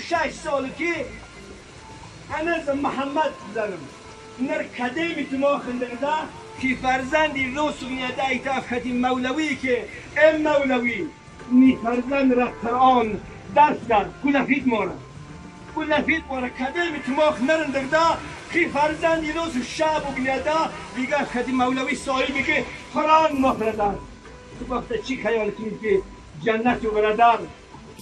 26 سال که انا محمد زنم نر کدیمی تو ما خندنده که فرزندی روس میاده ایتاف خطی مولوی که ام مولوی نی فرزند را قرآن درس در کلفیت ماره کلفیت ماره کدیمی تو ما خندنده که فرزندی روس شب و گنیده دیگه خطی مولوی صاحبی که قرآن مفردن تو وقت چی خیال کنید که جنت و برادر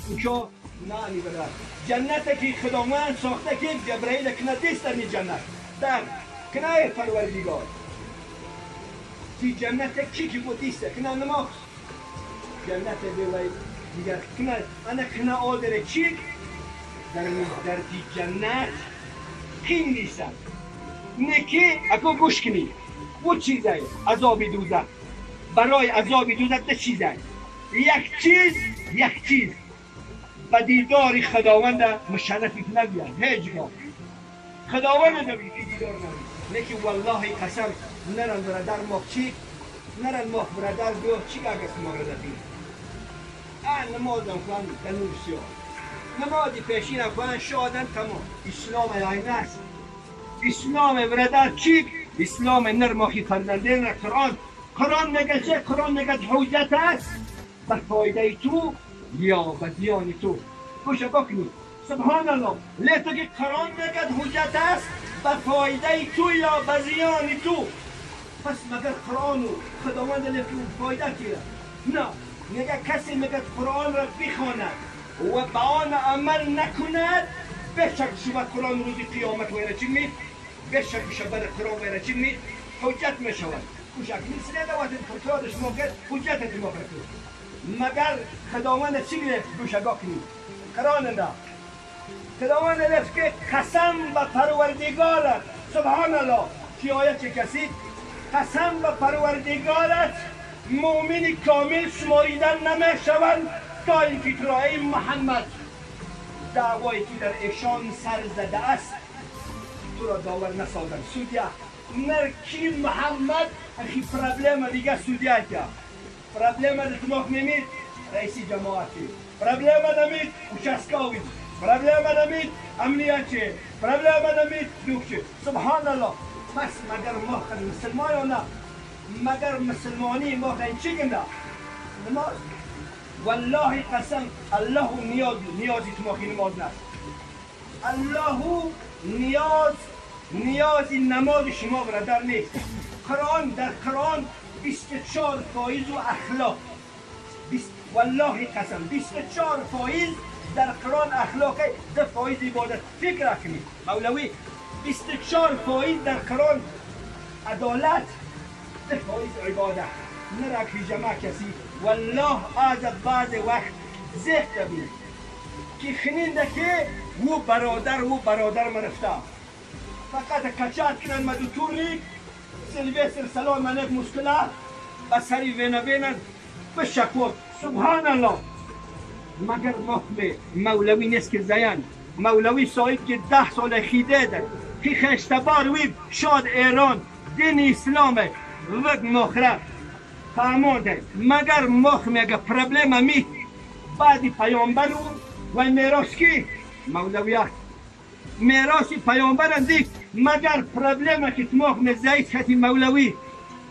اینجا نه نی برادر جنت که خداوند ساخته که جبرائیل کنه دیست در جنت در کنه پروردگار تی جنت کی که بود دیست کنه نماز جنت بیوی دیگر کنه انا کنه آدر چی در تی جنت کین نیستن نکی اکو گوش کنی و چیزای عذاب دوزخ برای عذاب دوزخ ده چیزای یک چیز به دیدار خداوند مشرفی نبیاد هیچگاه خداوند نبی دیدار نبی لیکن والله قسم نرن برادر ما چی نرن ما برادر بیا چی اگه ما رضا نمازم کن تنور سیاه نمازی پیشین کن شادن تمام اسلام عین است اسلام برادر چی اسلام نرماخی فرزندین قرآن قرآن میگه چه قرآن میگه حجت است بر فایده تو یا به زیان تو گوش بکنی سبحان الله لیتو که قرآن میگه حجت است به فایده تو یا به زیان تو پس مگر قرآن و خداوند لیتو فایده تیره نه میگه کسی میگه قرآن را بخواند و به آن عمل نکند بشک شود قرآن روز قیامت ویره چی می بشک شود قرآن ویره چی می حجت میشود گوشک نیست نه وقت فرتادش موقع حجت ما مگر خداوند چی گرفت گوشگاه کنید قرآن نه خداوند گرفت که قسم به پروردگارت سبحان الله چی آیت چه کسی قسم به پروردگارت مؤمن کامل شماریدن نمیشوند تا اینکه تو را ای محمد دعوایی که در ایشان سر زده است تو را داور نسازند سودیه نرکی محمد اخی پرابلم دیگه سودیه که پرابلم در دماغ نمید رئیسی جماعتی پرابلم نمید участковый پرابلم نمید امنیتی پرابلم نمید دوکچی سبحان الله پس مگر ما خد مسلمان یا نه مگر مسلمانی ما خد چی گنده نماز والله قسم الله نیاز نیازی تو ما نماز نیست الله نیازی نماز شما برادر نیست قرآن در قرآن 24 فایز و اخلاق والله قسم 24 فایز در قرآن اخلاق ده فایز عبادت فکر کنید مولوی 24 فایز در قرآن عدالت ده فایز عبادت نرک جمع کسی والله از بعض وقت زهد بید که خنینده که او برادر مرفته فقط کچات کنن مدو توریک سیلوستر سلام منک مشکلات بسری وینا وینا بشکر سبحان الله مگر مخم مولوی نیست که زیان مولوی صاحب که 10 سال خیده ده که خشتبار ویب شاد ایران دین اسلام وگ مخره فرمانده مگر مخم اگه پرابلم می بعد پیامبر و میراث کی مولویات میراث پیامبر اندیک مگر پرابلم که تماخ مزایت خطی مولوی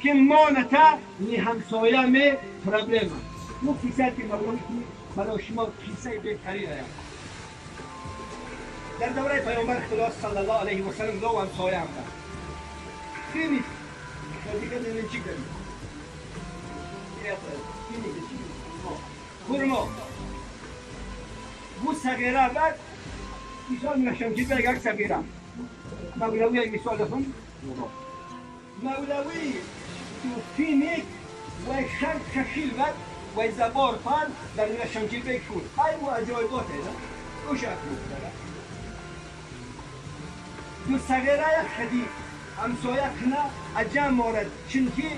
که مانتا نی همسایه می پرابلم مو کیسه که مولوی برای شما کیسه بهتری هست در دوره پیامبر خدا صلی الله علیه و سلم دو همسایه هم بود خیلی دیگه نمی‌دونم چی کردی خرما بو صغیره بعد مثال می‌نوشم که بگم صغیره مولوی مثال دفن مولوی تو فینیک و خرد خشیل بعد و زبار فان در نوشم که بگم های مو عجایباته نه اوش اکو دو صغیره خدی همسایه کنه عجم مورد چونکی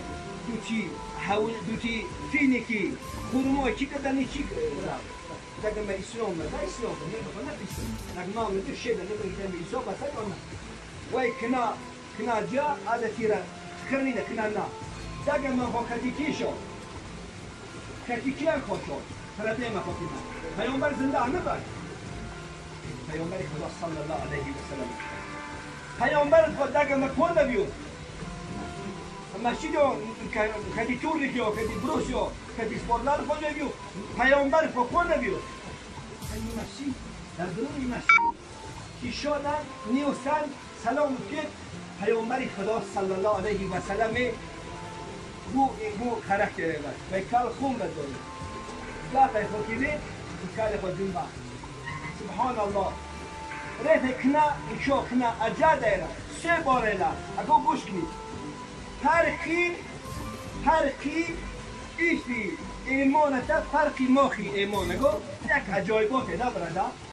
دوتی حول دوتی فینیکی خرما چی کردنی چی دقیقا ما اسلام ما اسلام نه نه اسلام نگم ما شيء نه نه اسلام بس انا وای کنا کنا جا هذا تيرا خرني کنا نه دقیقا ما خو کتیکی شو کتیکی خوشو پرابلم خو پیامبر زنده نه بر پیامبر خدا صلی الله علیه و سلم پیامبر خدا دگه مکن نبیو مسجد کدی تورکی و کدی بروسی و کدی سپورلار خود نبیو پیامبر خود نبیو این مسجد در درون مسجد که شادن نیوسن سلام کرد پیامبر خدا صلی الله علیه و سلم بو بو خرک و کال خون بداره داخل خودی کال خود جنبه سبحان الله رفت کنا شو کنا اجا سه بار لا اگو گوش کنید فرقی فرقی ایشی ایمان تا فرقی ماخی ایمان اگو یک عجایبات نه برادر.